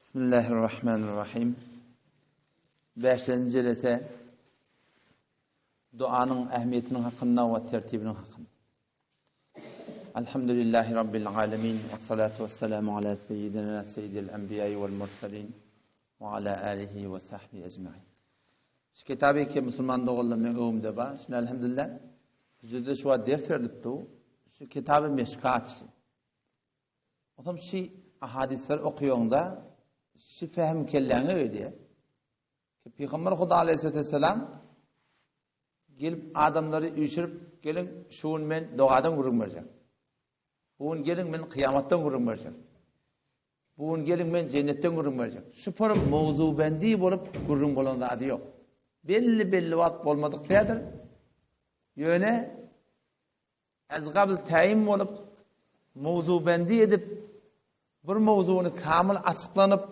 Bismillahirrahmanirrahim. Bäşinji jelese duanyň ähmiýetiniň hakynda we tertibiniň hakynda. Elhamdülillahi Rabbil alemin we salatu we selamu ala seyyidina seyyidil enbiýai wal mursalin we ala alihi we sahbihi ecmain. Şu kitaby ki musulman doganlar men öňümde bar. Şunu elhamdülillah bizde şu wagt ders berilipdi. Şu kitaby meşkat. Otam şi ahadisleri okaýaňda şi fähim kelläňe gelýär. Ki Pygamber Huda aleyhisselam gelip adamlary üýşürip, geliň şu gün men dogadan gürrüň berjek. Bu gün geliň men kyýamatdan gürrüň berjek. Bu gün geliň men jennetden gürrüň berjek. Şu por mowzubendi bolup gürrüň bolan zady ýok. Belli-belli wagt bolmadyk tädir. Ýöne Ezgabl täýin bolup, mowzubendi edip, bir mowzugyny kamyl açyklanyp,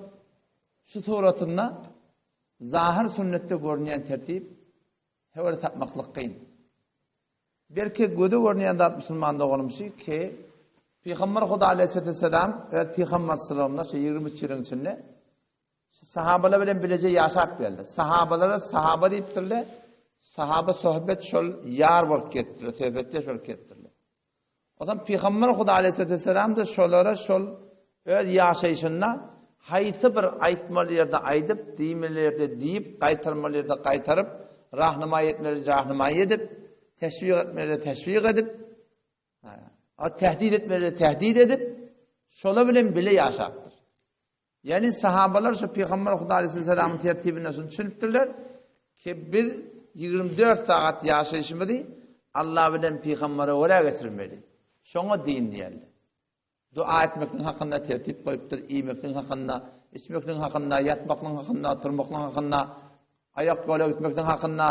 şu suratynda zahyr sünnetde görünýän tertip höwür tapmaklyk kyn. Belki göze görünýän zat musulman doganym şu ki, Pygamber Huda aleyhisselam öz pygamberçiliginde şu 23 ýylyň içinde Sahabalar bilen bileje ýaşap geldi. Sahabalara sahaba diýipdirler. Sahaba sohbet şol ýar bolup ketdiler, söhbetdeş bolup ketdiler. O zaman Pygamber Huda aleyhisselam da şolara şol öz ýaşaýşynda haýsy bir aýtmaly ýerde aýdyp, diýmeli ýerde diýip, gaýtarmaly ýerde gaýtaryp, rahnamaý etmeli rahnamaý edip, teşwik etmeli ýerde teşwik edip, a tehdit etmeli ýerde tehdit edip, şolar bilen bile ýaşapdyr. Ýagny sahabalar şu Pygamber Huda aleyhisselamyň tertibine şuny düşünipdirler ki biz 24 sagat ýaşaýşymyzy Allah bilen Pygambere görä geçirmeli. Şoňa din diýerler. Dua etmekliň hakynda tertip goýupdyr, iýmekliň hakynda, içmekliň hakynda, ýatmaklyň hakynda, turmaklyň hakynda, aýak ýola gitmekliň hakynda,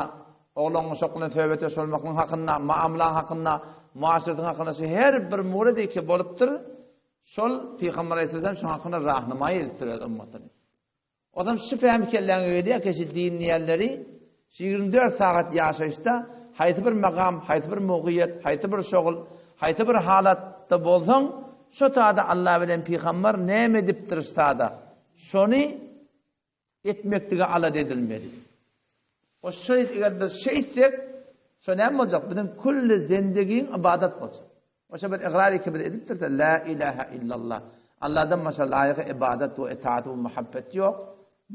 oglan uşak bilen söhbetdeş bolmaklyň hakynda, muamalaň hakynda, muaşeretiň hakynda şu her bir murady ki bolupdyr. Şol Pygamber Aleyhisselam şoň hakynda rahnamaý edipdir öz ümmatyny. Ozam şu pähim kelläňe gelýär ki, şu din diýenleri şu 24 sagat ýaşaýyşda haýsy bir magam, haýsy bir mugyýet, haýsy bir şogul, haýsy bir halatda bolsaň, şo tada Allah bilen Pygamber näme edipdir şu tada? Şony etmeklige alada edilmeli. O şeý eger biz şeýtsek, şo näme boljak? Biziň külli zendegiň ybadat boljak. Oşa bir ygrar iki bir edipdirse, la ilaha illallah. Allahdan başga laýyk ibadat we itaat we muhabbet ýok.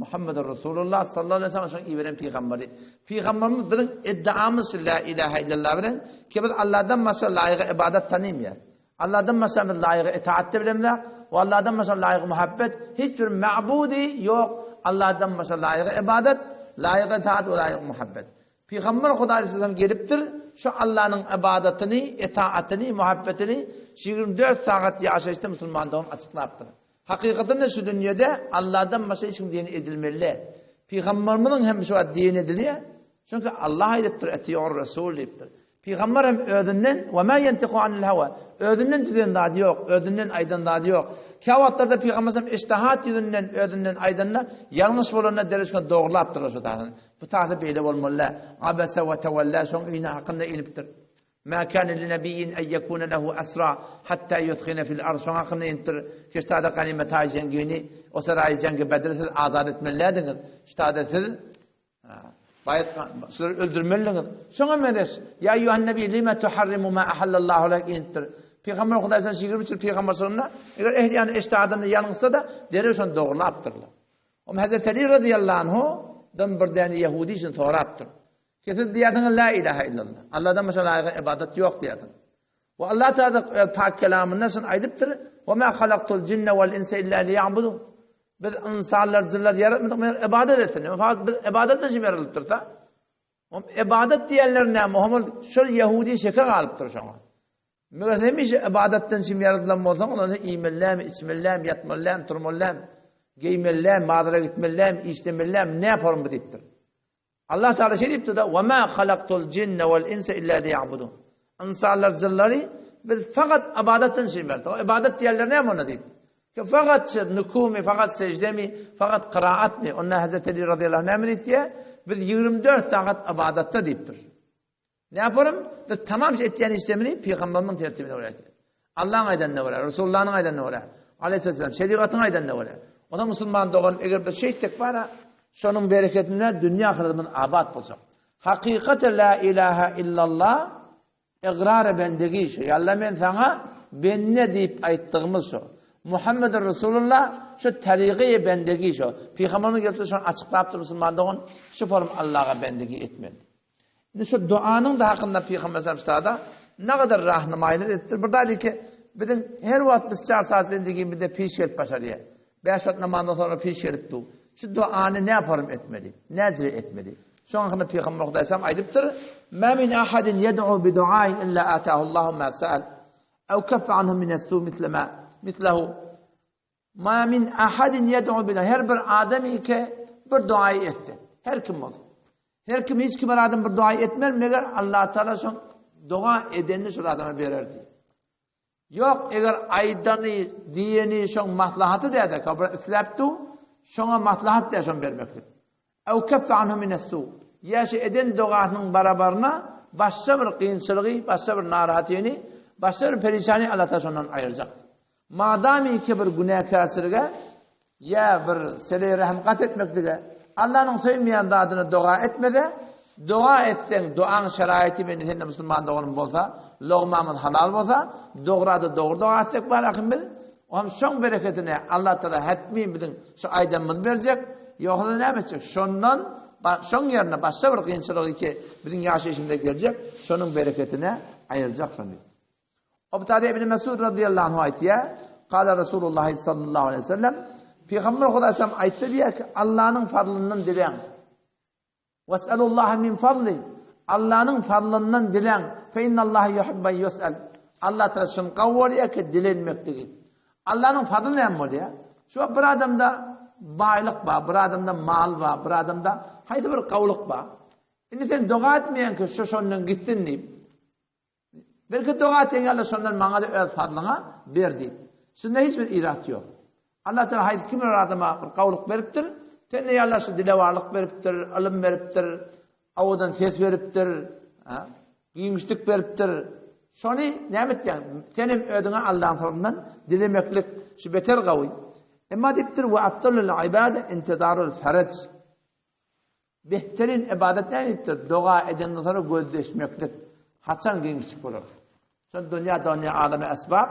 Muhammedur Rasulullah sallallahu aleyhi ve sellem şoň iberen pygamberi. Pygamberimiz biziň iddiamyz şu la ilaha illallah bilen ki biz Allahdan başga laýyk ibadat tanymýar. Allahdan başga biz laýygy itaat-da bilemzok we Allahdan başga laýygy muhabbet hiç bir ma'budy ýok. Allahdan başga laýygy ibadat, laýygy itaat we laýygy muhabbet. Pygamber Hudaý aleyhisselam gelipdir, şu Allahnyň ibadatyny, itaatyny, muhabbetini şu 24 sagat ýaşaýyşda musulmandygyny açyklapdyr. Hakykatynda şu dünýede Allahdan başga hiç kim diýen edilmeli. Pygamberimiziň hem şu wagt diýen edilýär. Çünki Allah aýdypdyr, Etiýur Resul diýipdir. Pygamber hem özünden we ma ýentiku anil hawa. Özünden düzen zady ýok, özünden aýdan zady ýok. Käwagtlarda pygamber hem ijtihat ýüzünden özünden aýdanda ýalňyş bolanda derrew dogrulapdyr şu zadyny. Bu tazy beýle bolmaly. Abasa we tawalla şoň ýüne hakynda inipdir. Ma kana li nabiyyin en yekuna lehu asra hatta yudkhina fil ard şoň hakynda inipdir. Keştada ganymet jeňgini, o saraý jeňgi Bedri siz azat etmelidiňiz. Ştada siz Baýat şulary öldürmelidiňiz. Şoňa meňzeş, ýa eýýuhan nebi lima tuharrimu ma ahallallahu lek inipdir. Pygamber Hudaý sen 23 ýyl pygamberçiliginde eger ehli ýany eşdadynda ýalňyşsa-da derrew şony dogrulapdyrlar. Om Hazreti Ali radıyallahu anhu dan bir däne ýehudi üçin sorapdyr. Ki siz diýersiňiz la ilaha illallah. Allahdan başga laýyk ibadat ýok diýersiňiz. We Allah Taala öz pak kelamynda şuny aýdypdyr: "Ve ma halaktul jinne vel insa illa liya'budun." Biz insanlar, jynlar ýaratmadyk, meger ibadat etsin. Fakat biz ibadat üçin ýaradylypdyrsa. Om ibadat diýenler näme? Muhammed şol ýehudi şeke galypdyr şoňa. Meger hemişe ibadatdan üçin ýaradylan bolsaň, onda iýmelilämi, içmelilämi, ýatmalylämi, turmalylämi, geýmelilämi, bazara gitmelilämi, işlemelilämi, näme formy diýipdir. Allah Teala şeý diýipdir-de, "Ve ma halaktul jinne vel insa illa liya'budun." Insanlar, jynlary biz fakat ibadatdan üçin berdik. Ibadat diýenler näme onda diýip. Ki fakat nukumi, fakat sejdemi, fakat kıraatmy? Onda Hazreti Ali radıyallahu anh näme diýipdir? Biz 24 sagat ibadatda diýipdir. Ne yaparım? Biz tamam etýän işlemini pygamberimiň tertibine görä etýän. Allah'ın aýdanyna görä, Resulullah'yň aýdanyna görä, aleyhisselam şerigatyň aýdanyna görä. Onda musulman dogan eger biz şeýtsek bara, şonuň bereketine dünýä ahyretimiz abat boljak. Hakykaty la ilaha illallah Ygrary bendegi şu. Ýa Alla men saňa bende diýip aýtdygymyz şu. Muhammedur Resulullah şu tarygy bendegi şu. Pygamberimiz gelip şony açyklapdyr musulman dogan, şu form Allaha bendegi etmeli. Indi şu duanyň da hakynda Pygamber sallallahu ne kadar rahnymaýlyk edipdir. Bir däli ki biziň her wagt biz çar saat zendigimizde piş gelip başarýar. Bäş wagt namazdan soňra piş gelip dur. Şu duany ne form etmeli? Näcire etmeli? Şoň hakynda Pygamber Hudaýsam aýdypdyr, Ma min ahadin yed'u bi duain illa atahu Allahu ma sa'al aw kaffa anhu min as-su misle ma mislehu. Ma min ahadin yed'u bi her bir adam ike bir duaýy etse, her kim bolsun. Her kim hiç kim bir adam bir duaýy etmez, meger Allah Taala şoň doga edenini şol adama berer diýip. Ýok, eger aýdany, diýeni şoň maslahaty däde, bir isläp dur, şoňa maslahat dä şony bermeklik. Ew keffe anhu minessu. Ýa şu eden dogasynyň barabaryna başga bir kynçylygy, başga bir narahatyny, başga bir perişany Allah Taala şondan aýyrjakdyr. Madamyki bir günäkärçilige Ýa bir seleý rähm gat etmeklige, Allanyň söýmeýän zadyna doga etmede, doga etseň, dogaň şeraýyty meni sende musulman doganym bolsa, logmamyz halal bolsa, dograda dogry doga etsek bar ahym biz, oňam şoň bereketine Allah Taala hetmi biziň şu aýdanymyzy berjek, ýogsa-da näme etjek, şondan şoň ýerine başga bir kynçylygy ki biziň ýaşaýşymyza geljek, şonuň bereketine aýyrjak şony. Obtada Ibn Mesud radıyallahu anhu aýtýar, Kala Resulullah sallallahu aleyhi ve sellem, Pygamber Hudaý sallam aýtdy diýär ki, Allanyň fazlyndan diläň. Wesalullaha min fazli. Allanyň fazlyndan diläň. Fe innallaha yuhibbu en yusal. Allah Taala şuny gowy görýär ki, dilenmekligi. Allanyň fazly näme bolýar? Şu bir adamda baýlyk bar, bir adamda mal bar, bir adamda haýsy bir gowulyk bar. Indi sen doga etmeýän ki, şu şondan gitsin diýip. Belki doga etseň Alla şondan maňa-da öz fazlyňa ber diýip. Şunda hiç bir irat ýok. Allah Teala haýsy kim bir adama bir gowluk beripdir, sen de Alla şu dilewarlyk beripdir, ylym beripdir, owadan ses beripdir, ha? giňişlik beripdir. Şony näme etýäň? Sen hem özüňe Allah'ın fazlyndan dilemeklik şu beter gawy. Emma diýipdir, we afdalul ibade intizarul faraj. Behterin ybadat näme diýipdir? Doga edenden soňra gözleşmeklik. Haçan giňişlik bolar? Şol dünýä dünýä alamy esbap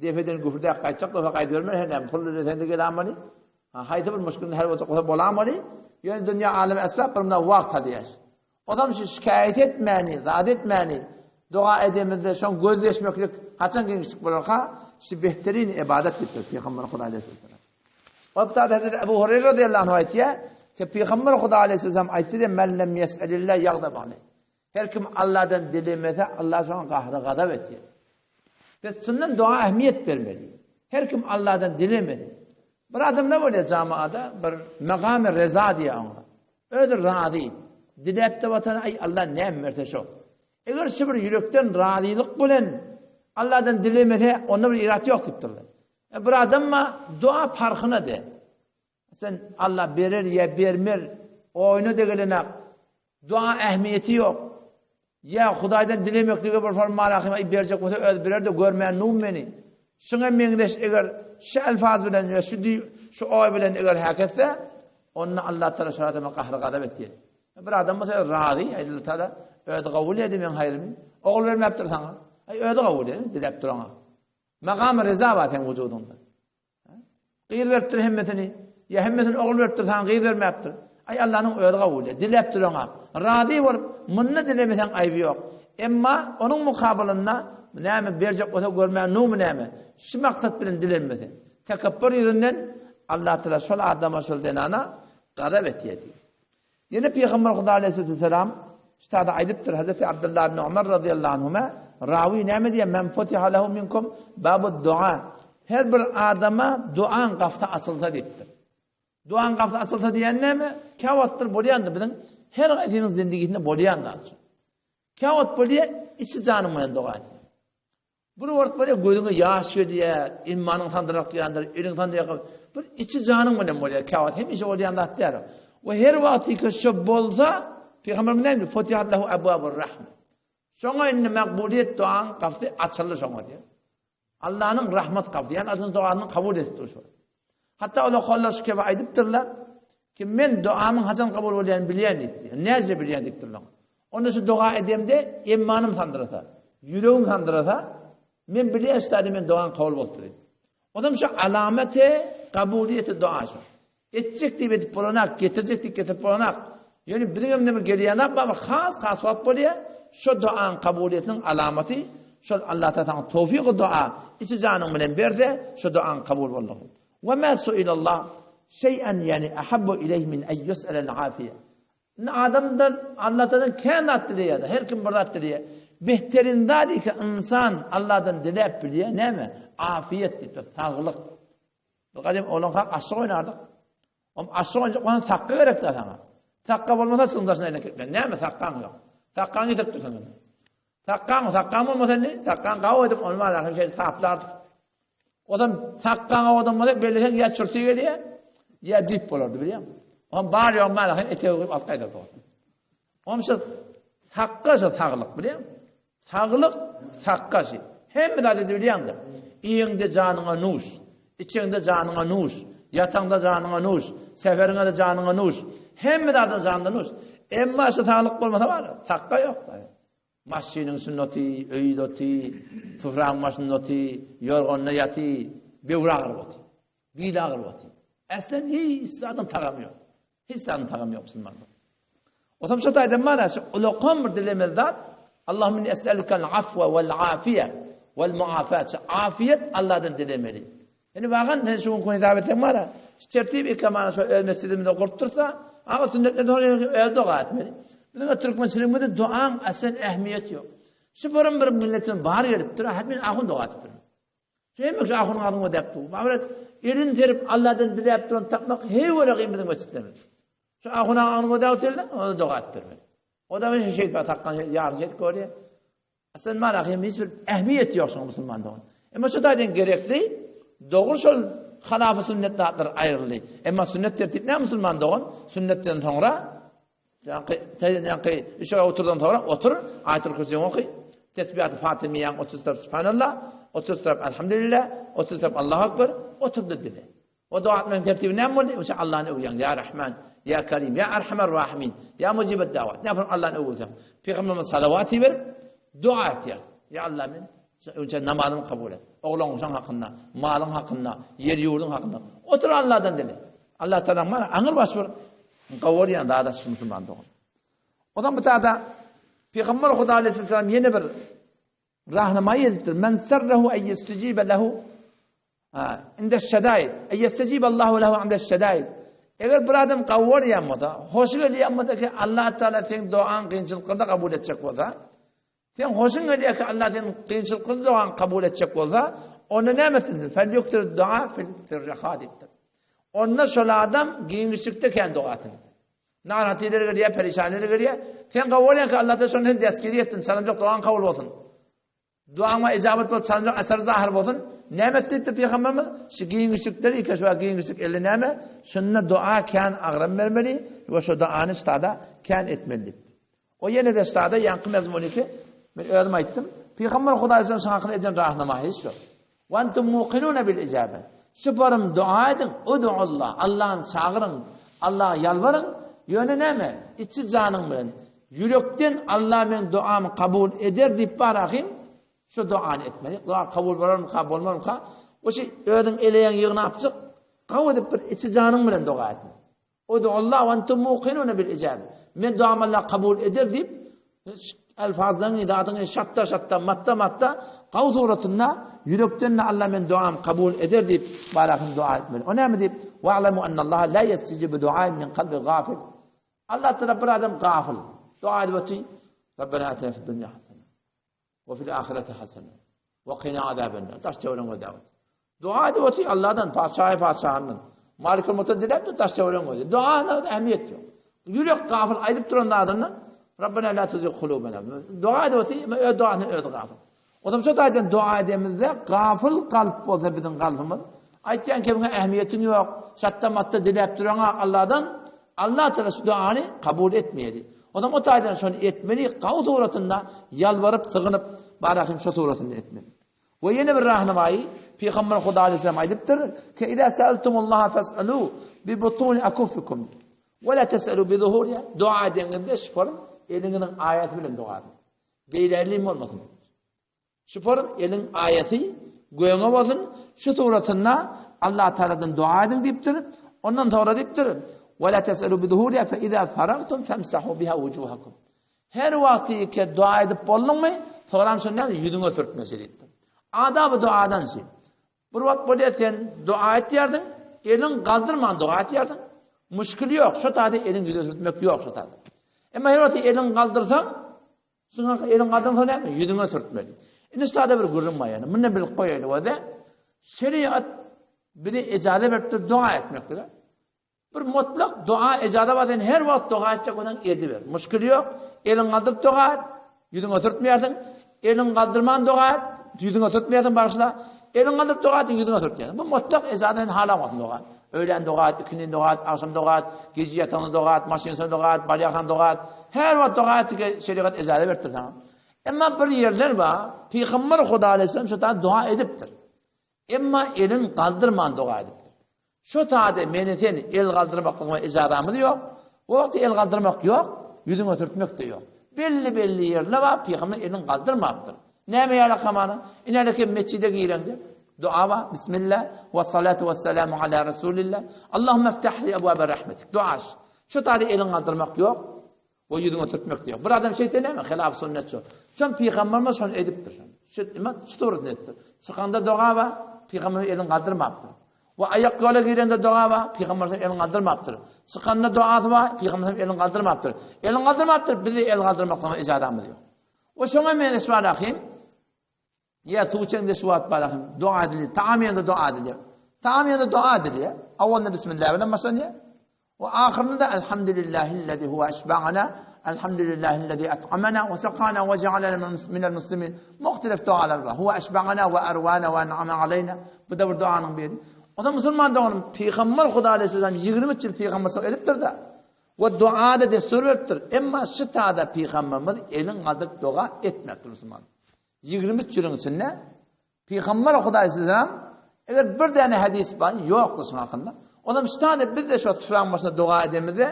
depeden güpürdäp gaýtjak bolsa gaýdybermeli her näme pul berseň-de gelämeli. Ha, haýsy bir muşkilini hal boljak bolsa bolamaly. Ýöne dünýä alamy esbap bir munda wagt alýar. Odam şu şikaýat etmäni, zat etmäni, doga edemizde şoň gözleşmeklik haçan giňişlik bolarka? Şu behterin ybadat diýipdir Pygamber Hudaý aleyhisselam. Hatda Hazreti Ebu Hureyre radıyallahu anh aýtýar ki, Pygamber Huda aleyhisselam aýtdy diýip, Men lem yes'elillah yagdab aleyh. Her kim Allahdan dilemese, Allah şoňa gahry gazap etýär. Biz çyndan dua ähmiýet bermeli. Her kim Allahdan dilemeli. Bir adam ne bolýar jamaada? Bir magamy reza diýär oňa. Özi razy. Diläp de watana, aý Allah näme berse şo. Eger şu bir ýürekden razylyk bilen Allahdan dilemese, onda bir irat ýok diýipdirler. E bir adamma dua parhyna de. Sen Allah berer ya bermer oýuna de gelenak. Dua ähmiýeti ýok. Ýa Hudaýdan dilemeklige bir form malahym aý berjek bolsa öz berer de görmän num meni. Şuňa meňzeş eger şu alfaz bilen we şu şu oý bilen eger häketse, onda Allah Taala şu adama gahry gazap etýär. Bir adam bolsa razy, Allah Taala özi kabul edi meň haýrymy. Ogul bermäpdir saňa. Aý özi kabul edi, diläp durana. Magamy reza bar seň wujudyňda. Gyz beripdir hemmesini. Ýa hemmesini ogul beripdir, saňa gyz bermäpdir. Aý Allanyň özi kabul et. Diläp duran Razy bolup, munda dilemeseň aýby ýok. Emma onuň mukabylynda näme berjek bolsa görmän numy näme? Şu maksat bilen dilenmese. Tekepbür ýüzünden Allah Taala şol adama, şol zenana gazap etýär. Ýene Pygamber Huda aleyhisselam ştada aýdypdyr Hazreti Abdullah ibn Umar radıyallahu anhuma rawi näme diýýär? Men futiha lehu minkum babu dua. Her bir adama duaň gapysy açylsa diýipdir. Duaň gapysy açylsa diýen näme? Käwagtlar bolýandyr biziň her haýsynyň zindigisinde bolýan zat. Käwagt bolýar, içi janyň bilen doga etmek. Bir wagt bolýar, gözüňe ýaş gelýär, immanyň sandyrakýandyr, eliň sandyrak. Bir içi janyň bilen bolýar, käwagt hemişe bolýan zat däl. We her wagt ki şo bolsa, Pygamberimiz näme diýdi? Futihat lehu abwabur rahme. Şoňa indi makbuliýet duaň gapysy açyldy şoňa diýär. Allanyň rahmet gapysy, ýagny adamyň duasyny kabul edip dur şo. Hatda olar kollar şu kebe aýdypdyrlar ki men duamyň haçan kabul bolýanyny bilýän diýipdi. Näce bilýän diýipdirler. Onda şu doga edemde emmanym sandyrasa, ýüregim sandyrasa, men bilýän şu men dogaň kabul bolupdyr diýip. Odam şu alamete kabuliýeti doga şu. Etjek diýip edip bolanak, getirjek diýip getirip bolanak. Ýöne biziň hem näme gelýänak bar, has has wagt bolýar. Şu dogaň kabuliýetiniň alamaty şol Allah Taala saňa towfyk doga içi janyň bilen berse, şu dogaň kabul boldugy. Wa ma suilallah şeý'en ýani ahabbu ileýh min en ýus'alel afiýe. Indi adamdan Allahdan kän zat dileýär, her kim bir zat dileýär. Behterin zat ki insan Allahdan diläp bilýär, näme? Afiýet diýip, saglyk. Bir gadym oglanka aşyk oýnardyk. Om aşyk oýnajak bolsaň sakga gerek da saňa. Sakga bolmasa çyň daşyna aýlanyp gitme. Näme sakgaň ýok. Sakgaňy ýitirip dursaň. Sakgaň, sakgaň bolmasa indi, sakgaň gaw edip ony bar ahym şeýle saplardyk. Ozam sakgaň owadan bolsa belleseň ýa çürti gelýär, ýa düýp bolardy bilýäňmi? Om bar ýok mal ahym etegi goýup alyp gaýdardy olsun. Om şu sakga şu saglyk bilýäňmi? Saglyk sakga şu. Hemme zat edip bilýäňdir. Iýeňde janyňa nuş, içeňde janyňa nuş, ýataňda janyňa nuş, seferiňe-de janyňa nuş. Hemme zadyň janyna nuş. Emma şu saglyk bolmasa bar, sakga ýok. Maşynyň üstünde oty, öýde oty, sufraň başynda oty, ýorganda ýaty, böwri agyryp oty. Bili agyryp oty. Äslen hiç zadyň tagamy ýok. Hiç zadyň tagamy ýok musulmanda. Otam şo taýdan bar şu ulakam bir dilemeli zat Allahumma inni es'elukel afwa wal afiye wal muafat. Afiyet Allahdan dilemeli. Indi bagan sen şu gün hesap etseň bar şu tertip ikamany şu öz mesjidimizde gurup dursa, aga sünnetlerden soň öz doga etmeli. Biziň türkmençiligimizde duaň aslen ähmiýeti ýok. Şu bir bir milletiň bar gelipdir, hat men ahun doga etip bilim. Şu hemme şu ahunyň adyny ödäp dur. Babar elini serip Allahdan diläp duran tapmak heýwere kyn biziň mesjitlerimizde. Şu ahunyň adyny ödäp oturdy, ony doga etip bermeli. O da bir şey sakkan ýarym şeýdip görýär. Aslan marahim hiç bir ähmiýeti ýok şoň musulman dogan. Emma şu taýdan gerekli, dogry şol halafy sünnet zatlar aýryldy. Emma sünnet tertip näme musulman dogan? Sünnetden soňra ýaňky ýaňky üç rekat oturdan soňra otur, aýatul kürsini oky, tesbihaty fatimiýaň 30 tarap subhanallah, 30 tarap elhamdülillah, 30 tarap Allahu akbar, oturdy dile. O doga etmegiň tertibi näme boldy? Oça Allahny öwýäň. Ýa Rahman, ýa Karim, ýa Arhamar Rahimin, ýa Mujibet dawat. Näme Allahny öwseň? Pygamberimiz salawat berip doga etýär. Ýa Allah men önce namazymy kabul et. Oglan uşaň hakynda, malyň hakynda, ýer ýurduň hakynda. Otur Allahdan dile. Allah Taala mana aňyr baş bir gowurýan zada şu musulman dogan. O zaman bu tada Peygamber Huda aleyhisselam ýene bir Rahnamaýy edipdir. Men serrehu en yestecibe lehu inde şedaid. En yestecibe Allahu lehu inde şedaid. Eger bir adam gawwarýan bolsa, hoşy gelýän bolsa ki Allah Taala seň dogaň kynçylyklarda kabul etjek bolsa, sen hoşuň gelýär ki Allah seň kynçylyklarda dogaň kabul etjek bolsa, onda näme etsin? Fel yuktir dua fil firraha diýipdir. Onda şol adam giňişlikde kän doga etsin. Narahat ileri gelýär, perişan ileri gelýär. Sen gowy bolýan ki Allah şony sen destgiri etsin, çalynjak dogaň kabul bolsun. Duaňa ijabat bolup çalynjak eser zahir bolsun. Näme diýipdir pygamberimiz? Şu giňişlikleri iki şu giňişlik eli näme? Şunda dua kän agram bermeli we şu duany ştada kän etmeli diýipdir. O ýene de ştada ýaňky mezmuny ki men özüm aýtdym. Pygamber Hudaý şoň hakyny eden rahnama hiç ýok. Wa entum muqinuna bil ijabe. Şu barym dua ediň, ud'ullah, Allahny çagyryň, Allaha ýalbaryň, ýöne näme? Içi janyň bilen, ýürekden Allah meň duamy kabul eder diýip bar ahym, şu duany etmeli. Dua kabul bolarmyka, bolmarmyka? O şey özüň eleýeň ýygnapjyk, gawy edip bir içi janyň bilen doga etmeli. Ud'ullah we entum muqinuna bil ijabe. Men duamy Allah kabul eder diýip, elfazlaryňy, zadyňy şatda-şatda, matda-matda, gaw suratynda ýürekden de Allah men duam kabul eder diýip, barahyn dua etmeli. O näme diýip? Wa'lamu annallaha la yestijibu du'a min qalbi gafil. Allah tarap bir adam gafil. Dua edip otyr. Rabbena atina fid dunya hasana. We fil ahireti hasene. We qina azabennar. Daş töweregiň we dawet. Dua edip otyr Allahdan, patyşahy patyşahyndan. Malikul Mulkdan diläp dur daş töweregiň we. Dua ähmiýet ýok. Ýürek gafyl aýdyp duran zadyndan Rabbena la tuzigh kulubena. Dua edip otyr, emma öz duasyna özi gafyl. O zaman şu taýdan dua edemizde gafyl kalp bolsa biziň kalbymyz, aýtýan kemiňe ähmiýetiň ýok, şatda-matda diläp duraňa Allahdan, Allah Teala şu duany kabul etmeýär. Onam o taýdan şony etmeli, gaw suratynda ýalbaryp, sygynyp, barahym şo suratynda etmeli. We ýene bir rahnamaýy. Pygamber Huda aleyhisselam aýdypdyr, Ke izâ seeltumullaha fes'elû bi butûni akufikum we la tes'elû bi zuhuriha. Doga edeňizde şuporun eliňiziň aýasy bilen doga ediň. Beýle elim bolmasyn. Şuporun eliň aýasy göňe bolsun. Şu suratynda Allah Taala'dan doga ediň diýipdir. Ondan sonra diýipdir, Ve la tes'elû bi zuhuriha fe izâ faragtum femsahû biha wujuhakum. Her wagty ki dua edip bolduňmy, soňram şony näme ýüzüňe sürtmesi diýipdir. Adaby duadan şi. Bir wagt bolýar sen dua etýärdiň, eliň galdyrman dua etýärdiň. Muşkil ýok, şo taýda eliň ýüze sürtmek ýok şo taýda. Emma her wagt eliň galdyrsaň, şuňa eliň galdyrsaň näme ýüzüňe sürtmeli. Indi şu taýda bir gürrüň bar ýani. Muny bilip goýaýly bolsa, şeriat bize ejaza beripdir dua etmeklige. Bir mutlak doga ejaza bar sen her wagt doga etjek bolsaň ediber. Muşkil ýok. Eliň galdyryp doga et. Ýüzüňe sürtmeýärsiň. Eliň galdyrman doga et. Ýüzüňe sürtmeýärsiň bagyşla. Eliň galdyryp doga et, ýüzüňe sürtýärsiň. Bu mutlak ejaza sen halan wagtyň doga et. Öýlän doga et, ikindin doga et, agşam doga et, gije ýataňda doga et, maşynda doga et, barýarkaň doga et. Her wagt doga et, şerigat ejaza beripdir saňa. Emma bir ýerler bar, Pygamber Huda aleyhisselam şo doga edipdir. Emma elin galdyrman doga edipdir. Şo taýda meni sen el galdyrmaklygyma ejazamyz ýok. O wagtda el galdyrmak ýok, ýüzüňe sürtmek-de ýok. Belli-belli ýerine bar, pygamber elini galdyrmapdyr. Näme ýaly hamana? Inäleke mesjide gireňde dua bar, Bismillah we salatu we selamu ala Rasulillah. Allahumma iftah li abwaba rahmetik. Dua. Şo taýda elini galdyrmak ýok. We ýüzüňe sürtmek diýýär. Bir adam şeýtse näme? Hilaf sünnet şo. Şon pygamberimiz şony edipdir. Şu ime şu suratynda edipdir. Çykanda doga bar, pygamberimiz elini galdyrmapdyr. We aýak ýola girende doga bar, pygamberimiz elini galdyrmapdyr. Çykanda dogasy bar, pygamberimiz elini galdyrmapdyr. Elini galdyrmapdyr, bizi el galdyrmaklyga ijazamyz ýok. We şoňa men esbarahim Ýa suw içeňde şu wagt barahym doga edilýär. Taam ýende doga edilýär. Taam ýende doga edilýär. Awalynda bismillah bilen başlanýar. We ahyrynda elhamdülillahillezî huwe eşba'ana elhamdülillahillezî et'amana we sakana we jealena minel muslimin. Muhtelif dogalar bar. Huwe eşba'ana we erwana we en'ame aleyna. Bu da bir doganyň biri. O da musulman doganym Pygamber Huda aleyhisselam 23 ýyl pygamberçilik edipdir-de. We doga-da destur beripdir. Emma şu tada pygamberimiz elin galdyryp doga etmepdir musulman. 23 ýylyň içinde Pygamber Hudaý size eger bir däne hadis bar, ýokdur şuň hakynda. Onam şu tane biz de şu sufraň başynda doga edemizde,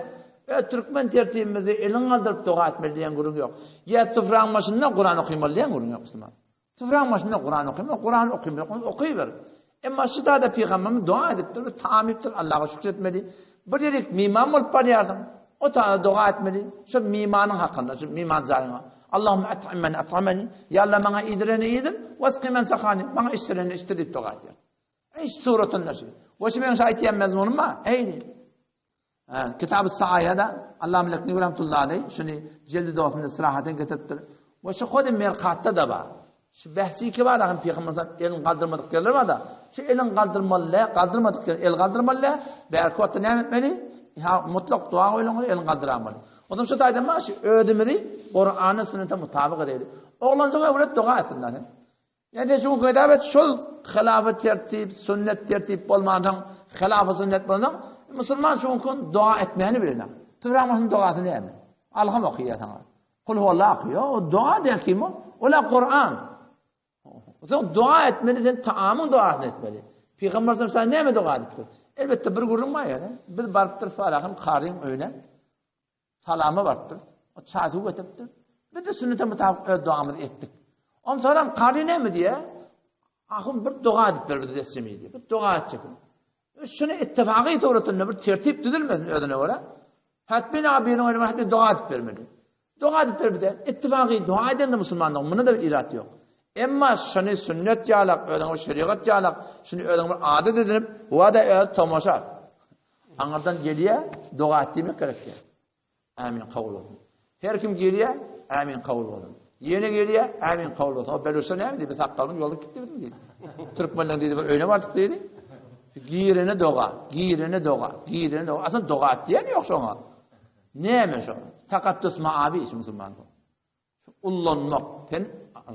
e, türkmen tertibimizi elin galdyryp doga etmeli diýen gürrüň ýok. Ýa sufraň başynda Kuran okymaly diýen gürrüň ýok musulman. Sufraň başynda Kuran okymaly, Kuran okymaly, okyber. Emma şu zada pygamberimiz doga edipdir, bir taam edipdir, Allaha şükür etmeli. Bir ýerik miman bolup barýarsyň, o taýda doga etmeli. Şu mimanyň hakynda, şu miman jaýyňa. Allahumma at'im men at'amani. Ya Allah maňa iýdireni iýdir, wasqi men sakani. Maňa içdireni içdir diýip doga edýär. Eý suratynda şu. We şu meň şu aýtýan mezmunym bar. Eý. Kitab-ı Saýada Allah Melek Rahmetullahi aleyh şuny jeldi dosunda sırahaten getiripdir. We şu hody Merkatda da bar. Şu behsi ki bar hem Peygamber elin galdyrmadyk yerler bar da. Şu elin galdyrmaly, galdyrmadyk yer el galdyrmaly. Belki wagtda näme etmeli? Ha mutlak dua goýulmaly, elin galdyramaly. O zaman şu taýdan bar şu özümizi Kur'an'a sünnete mutabyk edeli. Oglanjyga öwret dua etsin da. Ýa-da şu günki şol hylafy tertip, sünnet tertip bolmansoň, hylafy sünnet bolsaň, musulman şu günki doga etmäni bilenok. Tüframasyň dogasy näme? Alham okaýar saňa. Kul huwallah okaýar. O doga däl kim o? Ola Kur'an. Soň doga etmeli, sen taamyň dogasyny etmeli. Pygamber sallallahu aleyhi näme doga edipdir? Elbetde bir gürrüň bar ýa. Biz barypdyr Farahym karyň öýüne. Salama barypdyr. O çaý suw getiripdir. Biz de sünnete mutabyk öz dogamyzy etdik. Ondan soňra kary näme diýýär? Ahun bir doga edip ber bize desjemi diýýär. Bir doga etjek. Şunu ittifaky suratynda bir tertip düzülmesin özüne görä. Hatbin abiniň öňüne hatbin doga edip bermeli. Doga edip ber bize. Ittifaky doga edende musulmanlygyň munda da bir irat ýok. Emma şuny sünnet ýalak, özüňe bir şerigat ýalak, şuny özüňe bir adat edinip, wada öz tomaşa. Aňyrdan gelýär, doga et diýmek gerek diýär. Amin kabul bolsun. Her kim gelýär, amin kabul bolsun. Ýene gelýär, amin kabul bolsun. O beluşa näme diýdi? Sakgalyň ýolup gitdi bizim diýdi. Türkmenler diýdi, bir öýüne bardyk diýdi. Girene doga, girene doga, girene doga. Aslynda doga et diýen ýok şoňa. Näme şo? Takaddus maabi şu musulman. Ullanmak. Sen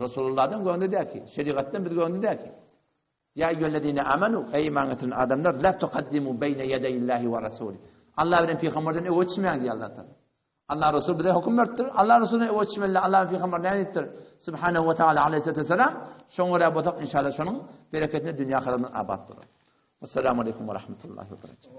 Resulullah'dan göňde däki, şerigatdan biz göňde däki. Ýa eýýühellezine amanu, eý iman getiren adamlar, la tukaddimu beýne ýedeýillahi we rasuli. Allah bilen pygamberden öňe geçmäň diýýär Allah Taala. Allah Resul bize höküm beripdir. Allah Resulüne ewe çimelle Allah Peygamber näme diýipdir? Subhanahu we Taala aleyhissalatu vesselam. Şoňa görä bolsak inşallah şonuň bereketine dünýä ahyretimiz abat bolar. Assalamu aleýkum we rahmetullahi we berekatuh.